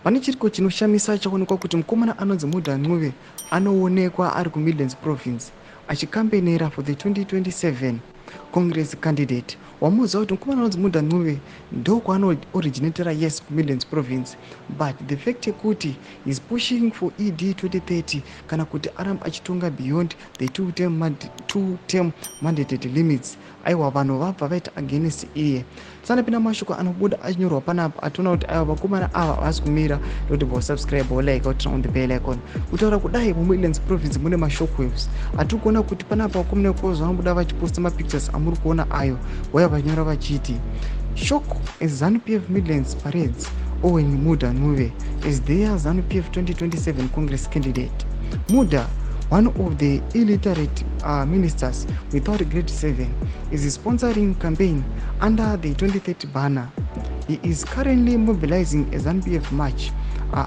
Pane chiriko chinoshamisa chaonekwa kuti mukomana anonzi Mudha Ncube anoonekwa ari kuMidlands Province achikambenera for the 2027 Congress candidate. Wamuziva kuti mukomana anonzi Mudha Ncube ndokwaanooriginatera, yes, kuMidlands Province, but the fact yekuti is pushing for ED 2030, kana kuti aramba achitonga beyond the two term mandated limits, aiwa, vanhu vabva vaita against iye. Tisanapinda mashoko anobuda achinyorwa panapa, ationa kuti aiwa, vakomana ava havasi kumira nekuti vosubscribe, wolike, woturn on the bell icon. Kutaura kudai, muMidlands Province mune mashockwaves atiri kuona kuti panapa vakomana vekozva vanobuda vachiposta mapictures amuri kuona ayo, vauya vachinyora vachiti, "Shock as ZANU-PF Midlands parades Owen Mudha Ncube as their ZANU-PF 2027 Congress candidate." Mudha, one of the illiterate ministers without grade 7, is sponsoring campaign under the 2030 banner. He is currently mobilizing a ZANU-PF march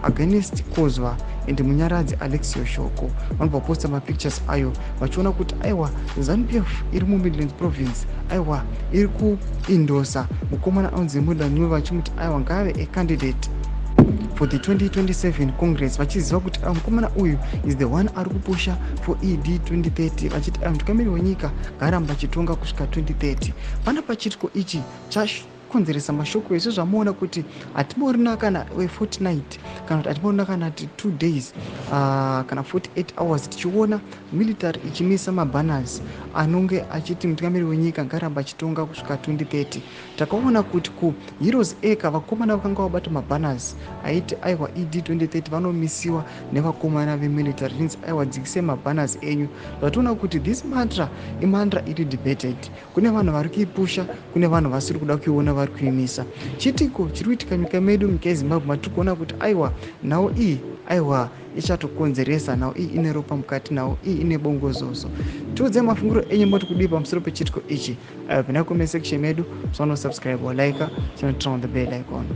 against Kozwa and Munyaradzi Alexio Shoko. Vanobva posta mapictures ayo vachiona kuti aiwa, ZANU-PF iri muMidlands Province, aiwa, iri kuendorsa mukomana anonzi Mudha Ncube, vachimuti aiwa, ngave acandidate for the 2027 Congress, vachiziva kuti mukomana uyu is the one ari kupusha for ED 2030, vachiti mutungamiri wenyika ngaaramba achitonga kusvika 2030. Pana pachitiko ichi chakonzeresa mashoko ezvo zvamuona kuti hatimborina kana wefortnight, kana kuti hatimborina kana ti 2 days, kana 48 hours, tichiona military ichimisa mabanners anonge achiti mutungamiri wenyika ngaaramba achitonga kusvika 2030. Takaona kuti kuHeroes Acre vakomana vakanga vabata mabanners aiti aiwa, ED 2030, vanomisiwa nevakomana vemilitary, zvinzi aiwa, dzikisei mabanners enyu. Vatoona kuti this mantra imantra iri debated. Kune vanhu vari kuipusha, kune vanhu vasiri kuda kuiona, vari kuimisa. Chitiko chiri kuitika nyika medu, munyika yeZimbabwe, matiri kuona kuti aiwa, nhau iyi, aiwa, ichatokonzeresa. Nhau iyi ine ropa mukati, nhau iyi ine bongozozo. Tiudzei mafungiro enyu, moti kudii pamusoro pechitiko ichi? Pinda comment section medu, musanosubscribe, walike, chinoturn on the bell icon.